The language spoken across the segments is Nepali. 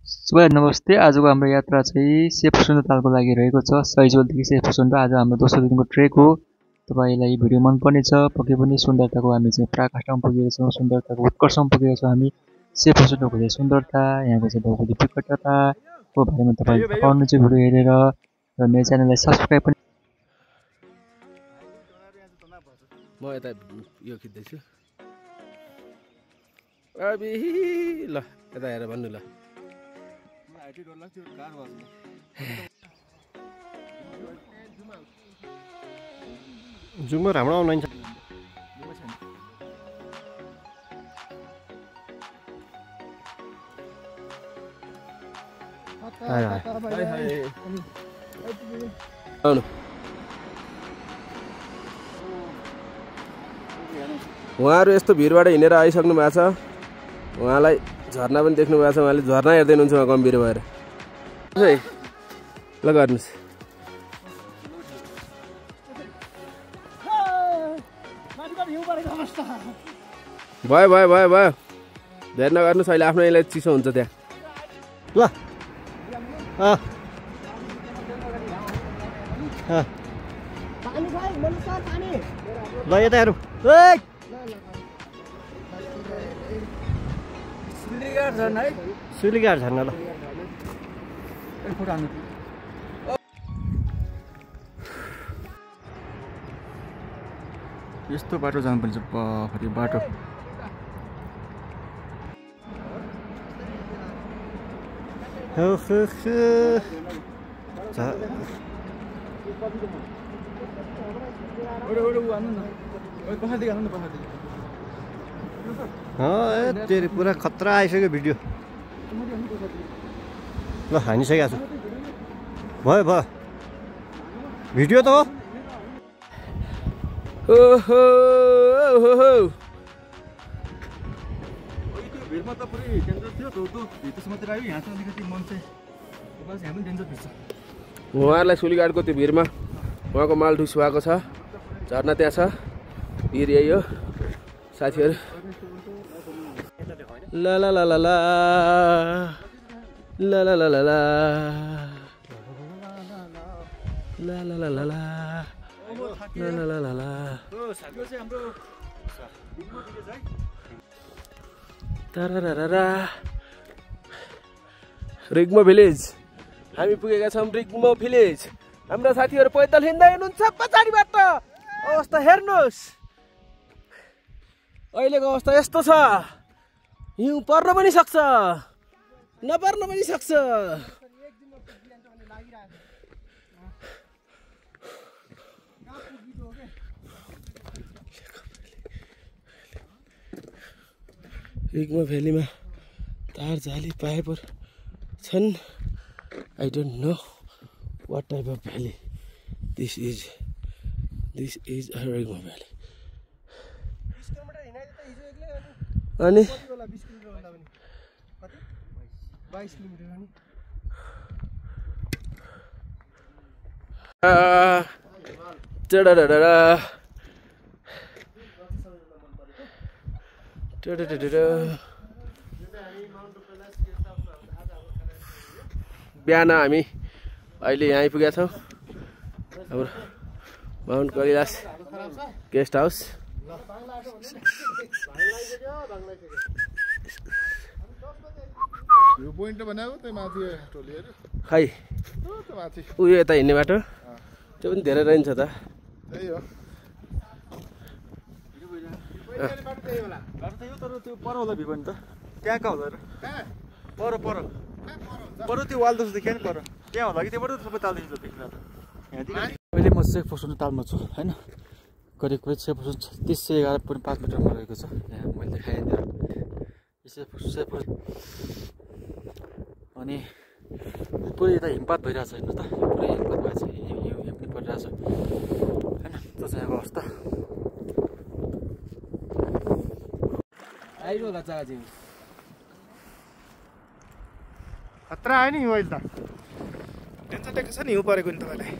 सुभाइ नमस्ते। आजको हाम्रो यात्रा चाहिँ सेफसुन्डर तालको लागि रहेको छ। सैजोलदेखि सेफसुन्डर आज हाम्रो दोस्रो दिनको ट्रेक हो। तपाईँलाई भिडियो मनपर्ने छ। पक्कै पनि सुन्दरताको हामी चाहिँ पराकाष्ठमा पुगेका छौँ, सुन्दरताको उत्कर्षमा पुगेका छौँ हामी। सेफसुन्डरको चाहिँ सुन्दरता, यहाँको चाहिँ भौगोलिक विकटताको बारेमा तपाईँले थाहा पाउनुहुन्छ भिडियो हेरेर। र मेरो च्यानललाई सब्सक्राइब पनि म यता यो खिच्दैछु। अबि ल यता हेर भन्नु ल। जुममा राम्रो आउनुहुन्छ। उहाँहरू यस्तो भिरबाट हिँडेर आइसक्नु भएको छ। उहाँलाई झर्ना पनि देख्नु भएको छ। उहाँले झर्ना हेर्दै हुनुहुन्छ उहाँ गम्भीर भएर। ल गर्नुहोस्। भयो भयो भयो भयो धेर नगर्नुहोस्। अहिले आफ्नो यसलाई चिसो हुन्छ त्यहाँ। ल ल यता हेरौँ। सुलीघाट झर्ना ल। यस्तो बाटो जानुपर्छ। पखरी बाटो तेरो पुरा खतरा आइसक्यो भिडियो। ल हानिसकेको छु। भयो भयो भिडियो त हो। ओहो ओहो भिडमा त पुरै डेन्जर थियो। भित्रसम्म मात्रै आयो। यहाँ चाहिँ अलिकति मन चाहिँ हामी पनि डेन्जर भिड्छ। उहाँहरूलाई सुलीघाटको त्यो भिरमा उहाँको माल ढुस भएको छ। झर्ना त्यहाँ छ। भिर यही हो साथीहरू। ल ल ल ल ल ल ल ल ल ल ल ल ल ल ल ल ल ल। रिग्मो भिलेज हामी पुगेका छौँ। रिग्मो भिलेज। हाम्रा साथीहरू पैदल हिँड्दै हुनुहुन्छ पछाडिबाट। अवस्था हेर्नुहोस्। अहिलेको अवस्था यस्तो छ। हिउँ पर्न पनि सक्छ, नपर्न पनि सक्छ। रिग्मो भ्यालीमा तार जाली पाइपहरू छन्। I don't know what type of valley this is a Rigmo valley. अनि बिहान हामी अहिले यहाँ आइपुगेका छौँ। हाम्रो माउन्ट कैलाश गेस्ट हाउस। यो पोइन्ट बनाएको त्यही माथि टोलीहरु खै माथि उयो यता हिँड्ने बाटो त्यो पनि धेरै रहन्छ त। त्यही हो। बाटो त यो तर त्यो पर होला भ्यू पनि त त्यहाँ कहाँ होला र? पर त्यो वाल जस्तो देखियो नि पर त्यहाँ होला कि त्यहाँबाट सबै ताल देखिन्छ देख्न त। अहिले म सेफसुन्डर तालमा छु हैन। करिब सेफसुन्डर 311.5 मिटरमा रहेको छ। यहाँ मैले देखाएँ नि सेफसुन्डर अनि पुरै यता हिमपात भइरहेछ हेर्नु त। पुरै हिमपात भएछ। हिउँ पनि परिरहेछ हैन। त्यो चाहिँ यहाँको अवस्था। आइरो होला जग्गा चाहिँ खतरा आयो नि हिउँ अहिले त। डेन्जर देख्छ नि हिउँ परेको नि तपाईँलाई।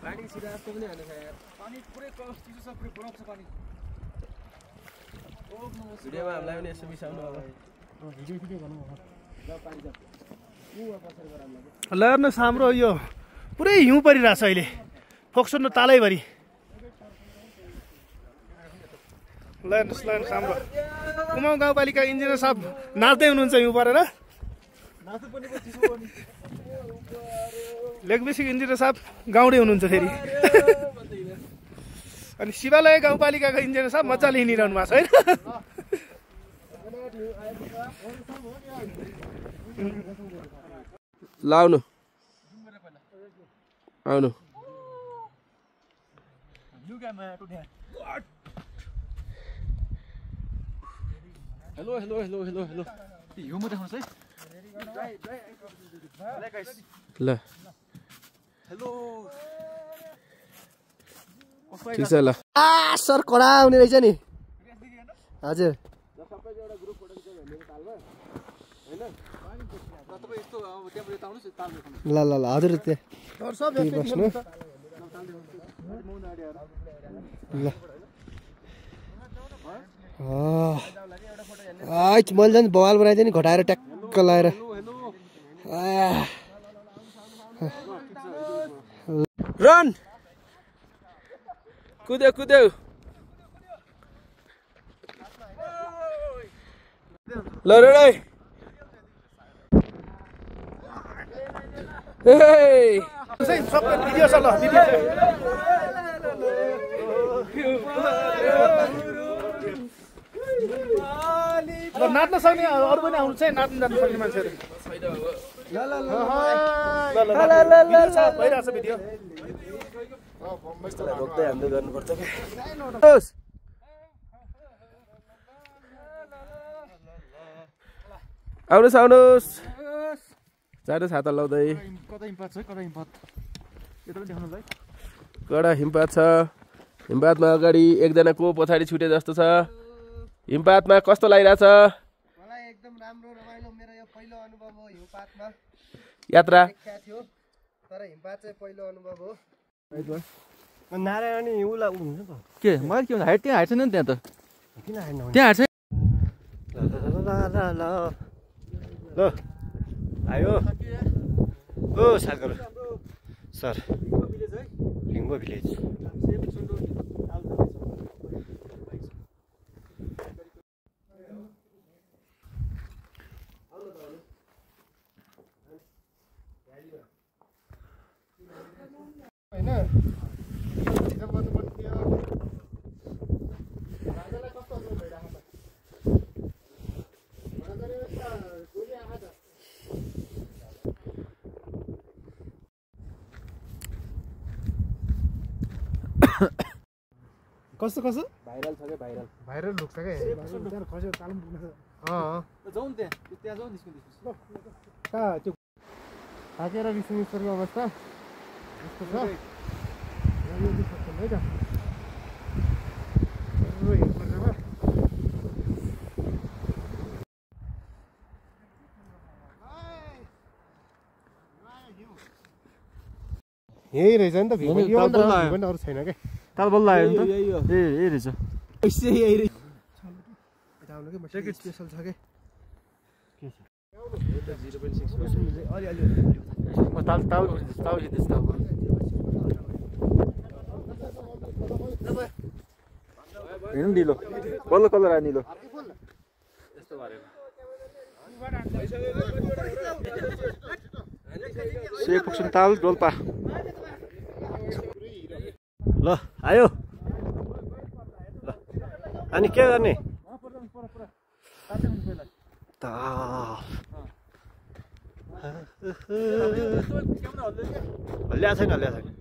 पानी सिधा जस्तो पनि हाल्नु छ यार। पानी पुरै चिसो छ, पुरै बरफ छ पानी। ओ भिडियोमा हामीलाई पनि यसो बिसाउनु अब ल हेर्नुहोस् हाम्रो यो पुरै हिउँ परिरहेछ अहिले फोक्सोन तालैभरि ल हेर्नुहोस् हाम्रो कुमाउ गाउँपालिका इन्जिनियर साहब नाच्दै हुनुहुन्छ हिउँ परेर लेकबेसिक इन्जिनियर साहब गाउँदै हुनुहुन्छ फेरि अनि शिवालय गाउँपालिकाको इन्जिनियर साहब मजाले हिँडिरहनु भएको छ होइन ल आउनु आउनु hello hello hello hello hello ल ठिक छ ल सर कडा आउने रहेछ नि हजुर ल ल ल हजुर त्यहाँ बस्नु ल मैले झन् बवाल बनाइदिएँ नि घटाएर ट्याक्क लगाएर रन कुद्यो कुद्यो ल रेडी सबै भिडियो छ ल भिडियो नाच्न सक्ने अरू पनि आउनु चाहिँ नाच्न जानु सक्ने मान्छेहरू भइरहेछ भिडियो रोक्दै हामीले गर्नुपर्छ आउनुहोस् आउनुहोस् जानुहोस् हात लाउँदै कडा हिमपात छ हिमपातमा अगाडि एकजना को पछाडि छुटे जस्तो छ हिमपातमा कस्तो लागिरहेछ मलाई एकदम राम्रो रमाइलो मेरो यो पहिलो अनुभव हो हिमपातमा यात्रा थियो तर हिमपात चाहिँ पहिलो अनुभव हो नारायणी उला हुन्छ त के मैले के हाइट त्यहाँ हाइट छैन नि त्यहाँ त किन हाड्नु त्यहाँ हाइट छैन ल आयो ओ सागर सर लिङ्गो भिलेज कस्तो कस्तो भाइरल छ के भाइरल भाइरल लुक्छ के खस्यो तालम पुग्छ जाउँ त्यहाँ जाउँ निस्किनु कहाँ त्यो थाकेर विश्वेश्वरको अवस्था यस्तो छ है त यही रहेछ नि त भिउ पनि अरू छैन क्या ताल बल्ल आयो नि त ए रहेछ सेकेन्ड स्पेसल छ के ताल ताल ताल खिच्दैछ ताल हेर्नु निलो बल्ल कलर आयो निलो सेपुक्सुन ताल डोल्पा ल आयो ल अनि के गर्ने ल्याएको छैन